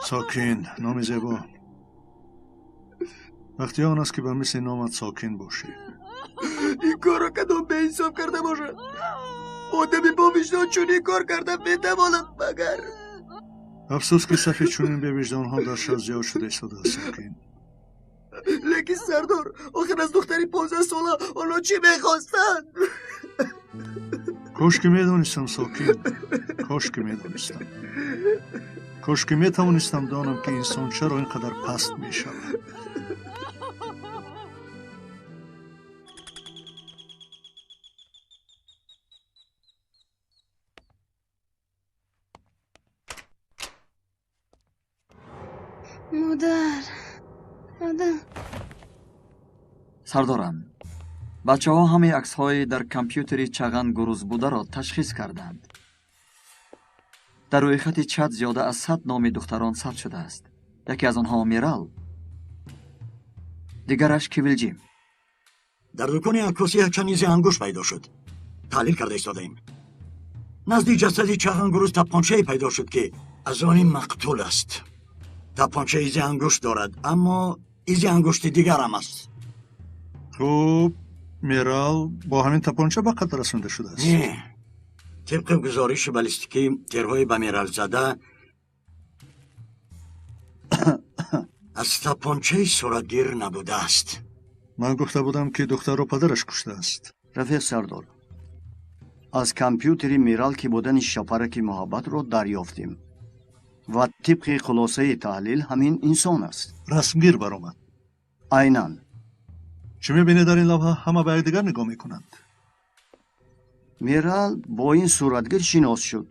Сокин, номи зебо. Вақти он аст, ки ба мисли номат сокин бошӣ.
Ин корро кадом беинсоф карда бошад? Одами бовиҷдон чунин кор карда метавонад, магар?
Афсӯс, ки сафи чунин бевиҷдонҳо дар шаҳр зиёд шуда истодааст, Сокин.
Лекин сардор, охир аз духтари 15 сола онҳо чӣ мехостанд?
Кош ки медонистам, Сокин, кош ки медонистам. Кош ки метавонистам донам, ки инсон чаро ин қадар паст мешавад.
Модар, модар.
Сардорам, бачаҳо ҳамаи аксҳои дар компютери Чаған Гуруз бударо ташхис карданд. Дар рӯйхати чат зиёда аз 100 номи духтарон сабт шудааст. Яке аз онҳо Мирал, дигараш Кивилҷим.
Дар дукони аккосӣ якчанд изи ангушт пайдо шуд. Таҳлил карда истодаем. Назди ҷасади Чаған Гуруз тапончае пайдо шуд, ки аз они мақтул аст. Тапонча изи ангушт дорад, аммо изи ангушти дигарам аст.
Хуб, Мирал бо ҳамин тапонча ба қатл расонда шудааст?
Не. Тибқи гузориши баллистикӣ, тирҳои ба Мирал зада аз тапончаи суратгир набудааст.
Ман гуфта будам, ки духтарро падараш куштааст.
Рафиқ сардор, аз компютери Мирал ки будани шапараки муҳаббатро дарёфтем ва тибқи хулосаи таҳлил ҳамин инсон аст.
Расмгир баромад.
Айнан.
Чӣ мебинед дар ин лавҳа? Ҳама ба якдигар нигоҳ мекунанд.
Мирал бо ин суратгир шинос шуд.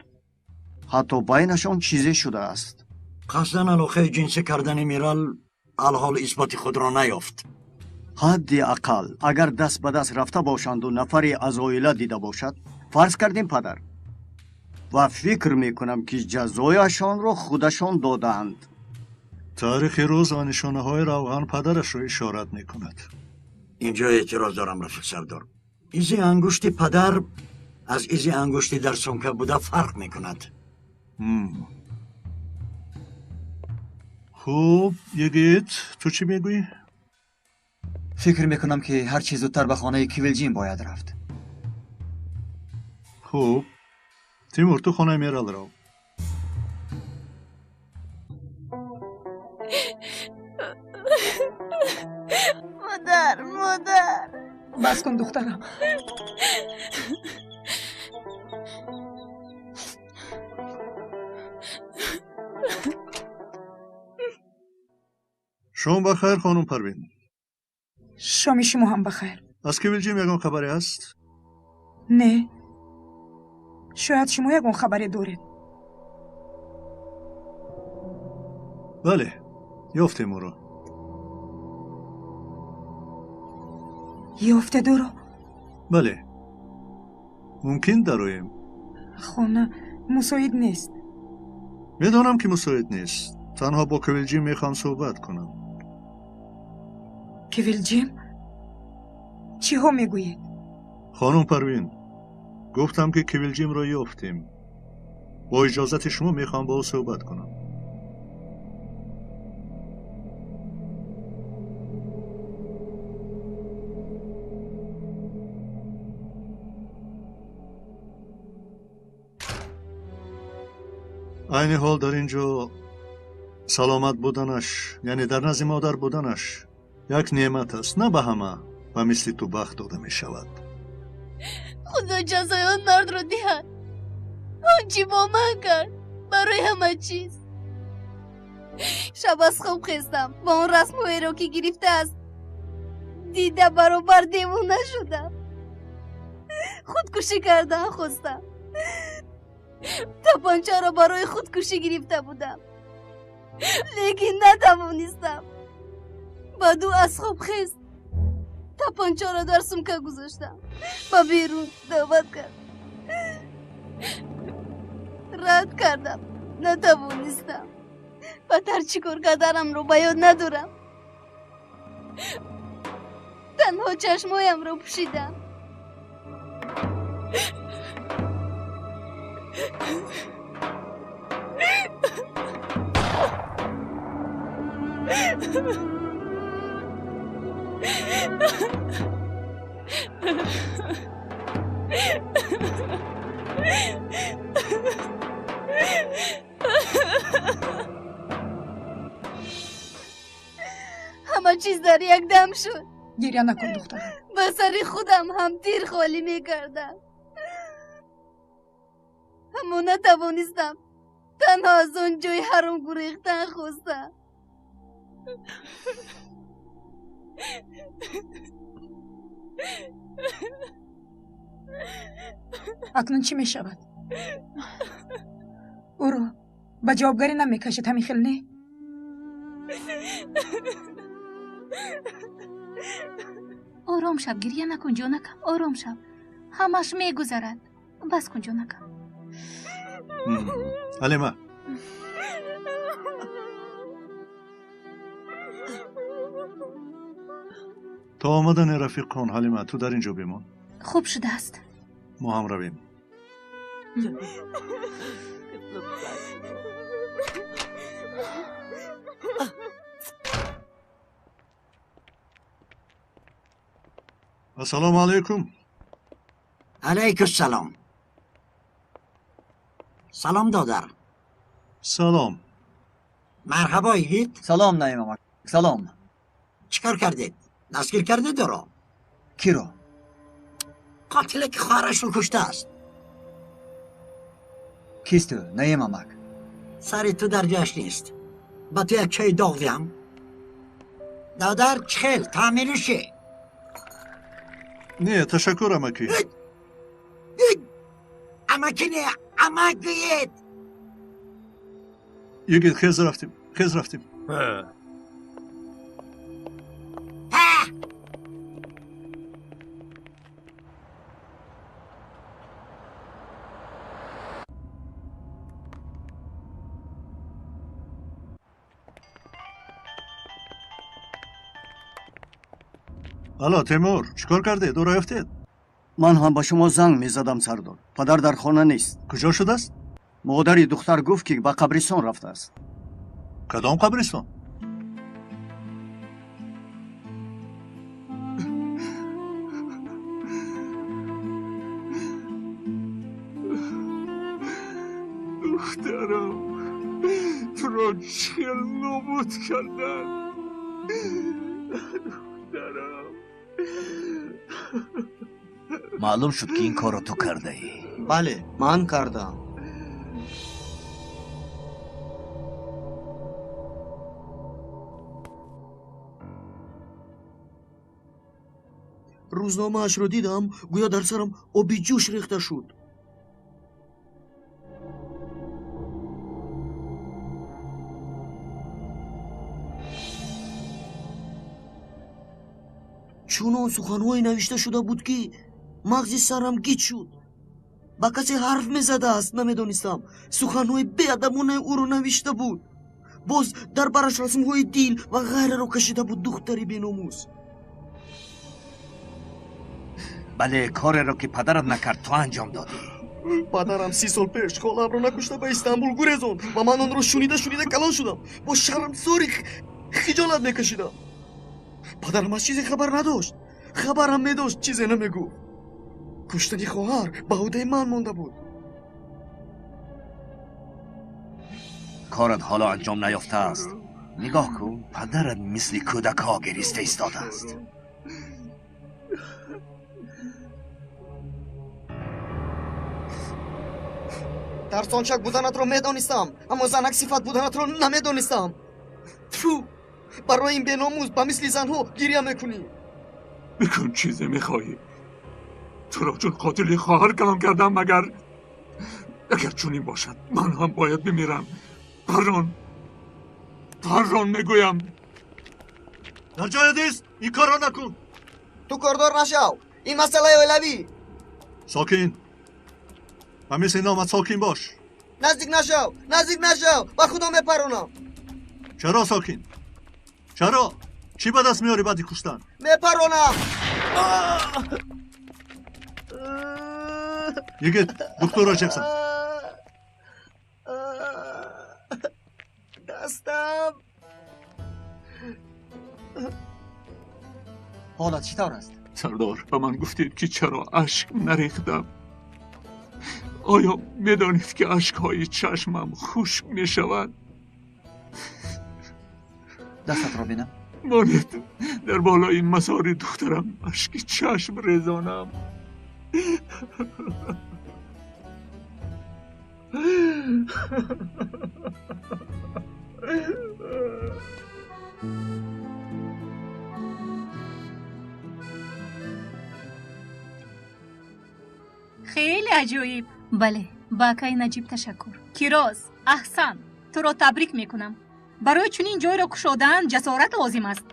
Ҳатто байнашон чизе шудааст.
Қасдан алоқаи ҷинсӣ кардани Мирал алҳол исботи худро наёфт.
Ҳадди ақал агар даст ба даст рафта бошанду нафаре аз оила дида бошад, фарз кардем падар. Ва фикр мекунам, ки ҷазояшонро худашон додаанд.
Таърихи рӯз ва нишонаҳои равған падарашро ишорат мекунад.
Инҷо эътироз дорам, рафиқ сардор. Изи ангушти падар аз изи ангушти дар сумка буда фарқ мекунад.
Хуб, йигит, ту чӣ мегӯӣ?
Фикр мекунам, ки ҳар чӣ зудтар ба хонаи Кивилҷим бояд рафт.
Хуб, Тимур, ту хонаи Мерал рав.
Модар, модар.
Бас кун, духтарам.
Шом ба хайр, хонум Парвин.
Шоми шумо ҳам ба хайр.
Аз Кивилҷим ягон хабаре ҳаст?
Не. Шояд шумо ягон хабаре доред.
Бале, ёфтем ӯро.
Ёфтед ӯро?
Бале. Мумкин дароем?
Хона мусоид нест.
Медонам, ки мусоид нест. Танҳо бо Кивилҷим мехоҳам суҳбат кунам.
Кивилҷим? Чиҳо мегӯед?
Хонум Парвин, гуфтам, ки Кивилҷимро ёфтем. Бо иҷозати шумо мехоҳам бо ӯ суҳбат кунам. Айни ҳол дар ин ҷо саломат буданаш, яъне дар назди модар буданаш як неъмат аст. На ба ҳама ба мисли ту бахт дода мешавад.
Худо ҷазои он мардро диҳад. Он чӣ бо ман кард барои ҳама чиз. Шаб аз хоб хестам ва он расмҳоеро, ки гирифтааст, дида баробар девона шудам. Худкушӣ кардан хостам. Тапанчаро барои худкушӣ гирифта будам, лекин натавонистам. Баъд ӯ аз хоб хест. Тапанчаро дар сумка гузоштам. Ба берун даъват кард. Рад кардам. Натавонистам. Падар чӣ кор карданамро ба ёд надорам. Танҳо чашмоямро пӯшидам. Ҳама чиз дар як дам шуд.
Гиря накун, духтарам.
Ба сари худам ҳам тир холӣ мекардам. Аммо натавонистам. Танҳо аз он ҷои ҳаром гурехтан хостам.
Акнун чӣ мешавад? Ӯро ба ҷавобгарӣ намекашед, ҳамин хел не?
Ором шав, гирья накун, ҷонакам, ором шав. Ҳамаш мегузарад. Бас кун, ҷонакам.
Алима, то омадани рафиқон, Ҳалима, ту дар ин ҷо бимон.
Хуб шудааст.
Мо ҳам равем. Ассалому алайкум.
Алайкуссалом. Салом, додар.
Салом.
Марҳабо, йигит.
Салом, Наим амак. Салом.
Чӣ кор кардед? Дастгир кардед ӯро?
Киро?
Қотиле, ки хоҳарашро куштааст.
Кист ӯ, Наим амак?
Сари ту дар ҷояш нест. Ба ту як чойи доғ диҳам? Додар, чӣ хел таъмириши?
Не, ташаккур, амакӣ.
Амакӣ не, амак гӯед.
Йигит, хез рафтем, хез рафтем. Алло, Темур, чӣ кор кардед? Ӯро ёфтед?
Ман ҳам ба шумо занг мезадам, сардор. Падар дар хона нест.
Куҷо шудааст?
Модари духтар гуфт, ки ба қабристон рафтааст.
Кадом қабристон?
Духтарам, туро чел нобуд карданд. Духтарам.
Маълум шуд, ки ин корро ту кардаӣ.
Бале, ман кардам. Рӯзномаашро дидам, гӯё дар сарам оби ҷӯш рехта шуд. Чунон суханҳое навишта шуда буд, ки мағзи сарам гиҷ шуд. Ба касе ҳарф мезадааст, намедонистам. Суханҳои беадабонаи ӯро навишта буд. Боз дар бараш расмҳои дил ва ғайраро кашида буд духтари беномус.
Бале, кореро ки падарат накард, ту анҷом додӣ.
Падарам 30 сол пеш холамро накушта ба Истанбул гурезонд ва ман онро шунида шунида калон шудам. Бо шармсори хиҷолат мекашидам. Падарам аз чизе хабар надошт. Хабарам медошт, чизе намегуфт. Куштани хоҳар ба ӯҳдаи ман монда буд.
Корат ҳоло анҷом наёфтааст. Нигоҳ кун, падарат мисли кӯдакҳо гириста истодааст.
Тарсончак буданатро медонистам, аммо занак сифат буданатро намедонистам. Тфу! Барои ин беномус ба мисли занҳо гиря мекунӣ.
Бикун чизе мехоҳӣ. Туро чун қотили хоҳар калон кардам, магар агар чунин бошад, ман ҳам бояд бимирам. Паррон, паррон мегӯям.
Дар ҷоят ист, ин корро накун.
Ту кордор нашав, ин масъалаи оилавӣ.
Сокин, ба мисли номат сокин бош.
Наздик нашав, наздик нашав, ба худо мепаронам.
Чаро сокин? Чаро? Чӣ ба даст меорӣ баъди куштан?
Мепаронам.
Йигит, духтурро чексан.
Дастам.
Ҳолат чӣ тавр аст?
Сардор, ба ман гуфтед, ки чаро ашк нарехтам. Оё медонед, ки ашкҳои чашмам хушк мешаванд?
Дастатро бинам.
Монед, дар болои мазори духтарам ашки чашм резонам.
Хеле аҷоиб. Бале, ба акаи Наҷиб ташаккур. Кироз, аҳсан, туро табрик мекунам. Барои чунин ҷойро кушодан ҷасорат лозим аст,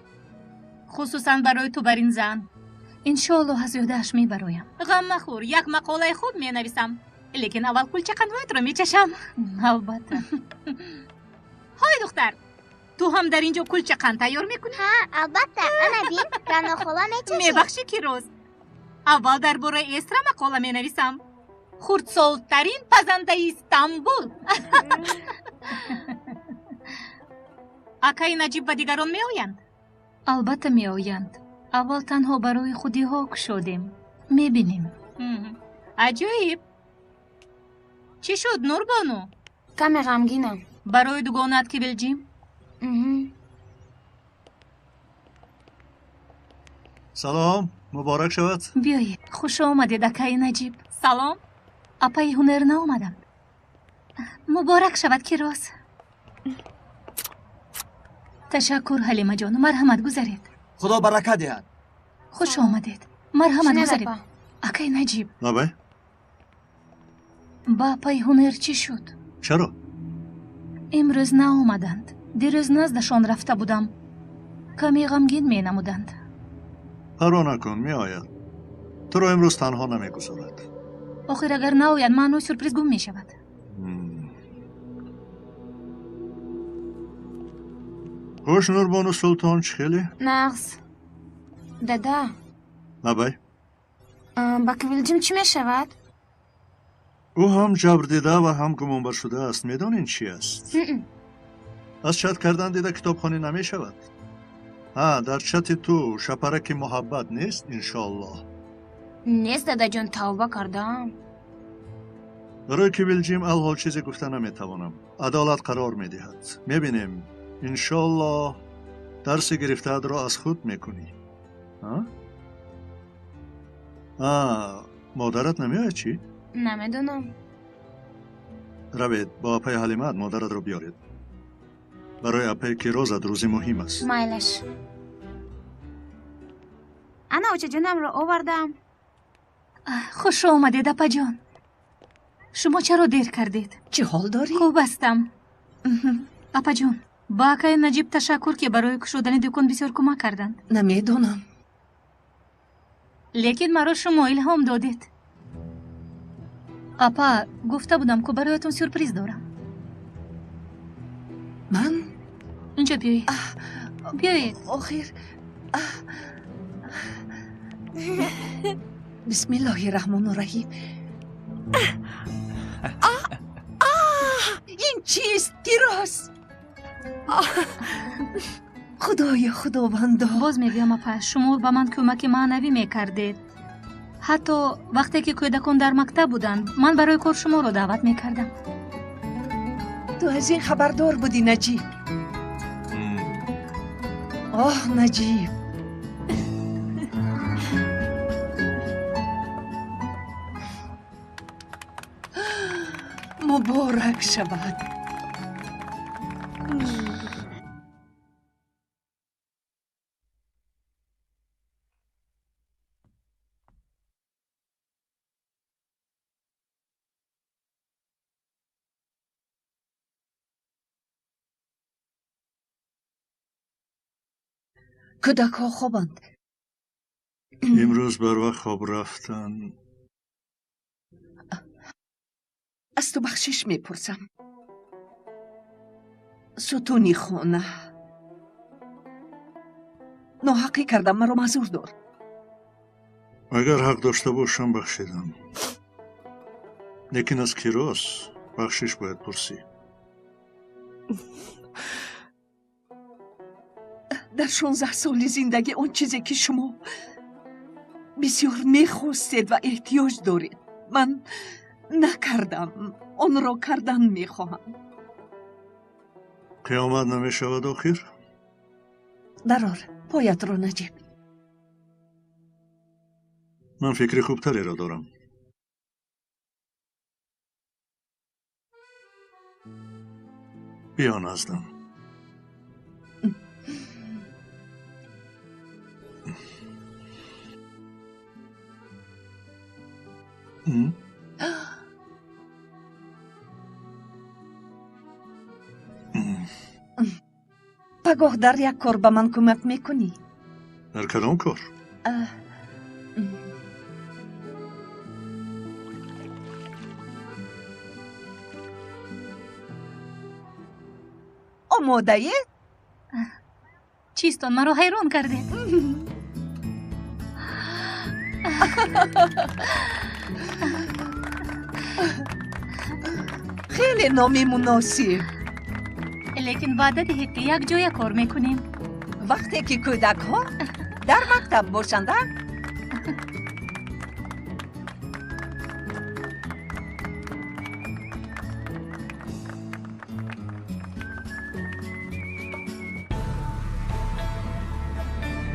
хусусан барои ту бар ин зан. Иншоаллоҳ аз ӯҳдааш мебароям. Ғам махӯр, як мақолаи хуб менависам, лекин аввал кулчақанвоятро мечашам. Албатта. Ҳой духтар, ту ҳам дар ин ҷо кулчақанд тайёр мекунӣ?
Ҳа, албатта. Ана бин, Ранохола мечашед.
Мебахшӣ, Кироз, аввал дар бораи Эсра мақола менависам. Хурдсолтарин пазандаи Истанбул. Акаи Наҷиб ба дигарон меоянд? Албатта меоянд. Аввал танҳо барои худиҳо кушодем. Мебинем. Аҷоиб. Чӣ шуд, Нурбону?
Каме ғамгинам.
Барои дугонаат Кивилҷим?
Салом, муборак шавад.
Биёед, хуш омадед, акаи Наҷиб. Салом. Апаи Ҳунер наомаданд. Муборак шавад, Кироз. Ташаккур, Ҳалимаҷон, марҳамат гузаред.
Худо баракат диҳад.
Хуш омадед, марҳамат гузаред. Акаи Наҷиб.
Лабай.
Ба апаи Ҳунер чӣ шуд?
Чаро?
Имрӯз наомаданд. Дирӯз наздашон рафта будам. Каме ғамгин менамуданд.
Парво накун, меояд. Туро имрӯз танҳо намегузорад.
Охир агар наояд, маънои сюрприз гум мешавад.
Хуш, Нурбону Султон, чӣ хеле?
Нағз. Дада.
Лабай.
Ба Кивилҷим чӣ мешавад?
Ӯ ҳам ҷабрдида ва ҳам гумонбар шудааст. Медонед чӣ аст? Аз чат кардан дида китобхонӣ намешавад. Ҳа, дар чати ту шапараки муҳаббат нест, иншоаллоҳ.
Нест, дадаҷон, тавба кардам.
Барои Кивилҷим алҳол чизе гуфта наметавонам. Адолат қарор медиҳад. Мебинем, иншоаллоҳ дарси гирифтаатро аз худ мекунӣ. Модарат намеояд чӣ?
Намедонам.
Равед, бо апаи Ҳалимат модаратро биёред. Барои апаи Кирозат рӯзи муҳим аст.
Майлаш. Ана очаҷонамро овардам.
Хуш омадед, апаҷон. Шумо чаро дер кардед?
Чӣ ҳол дорӣ?
Хуб ҳастам. Апаҷон, ба акаи Наҷиб ташаккур, ки барои кушодани дукон бисёр кӯмак карданд.
Намедонам.
Лекин маро шумо илҳом додед. Апа, гуфта будам, ку бароятон сюрприз дорам.
Ман?
Инҷо биёед. Биёед.
Охир. Бисмиллоҳи раҳмону раҳим. Ин чист, Кирос? Худоё, худовандо.
Боз мегӯям, апа, шумо ба ман кӯмаки маънавӣ мекардед. Ҳатто вақте ки кӯдакон дар мактаб буданд, ман барои кор шуморо даъват мекардам.
Ту аз ин хабардор будӣ, Наҷиб? Оҳ, Наҷиб. Муборак шавад. Кӯдакҳо хобанд.
Имрӯз барвақт хоб рафтан.
Аз ту бахшиш мепурсам. Сутуни хона. Ноҳақӣ кардам, маро маъзур дор.
Агар ҳақ дошта бошам, бахшидам. Лекин аз Кирос бахшиш бояд пурсӣ.
Дар 16 соли зиндагӣ он чизе ки шумо бисёр мехостед ва эҳтиёҷ доред, ман накардам. Онро кардан мехоҳам.
Қиёмат намешавад охир?
Дарор, поятро, Наҷиб.
Ман фикри хубтареро дорам. Биё наздам.
Пагоҳ дар як кор ба ман кӯмак мекунӣ?
Дар кадом кор?
Омодаед?
Чистон, маро ҳайрон кардед.
Хеле номи муносиб.
Лекин ваъда диҳед, ки якҷоя кор мекунем.
Вақте ки кӯдакҳо дар мактаб бошанд, а?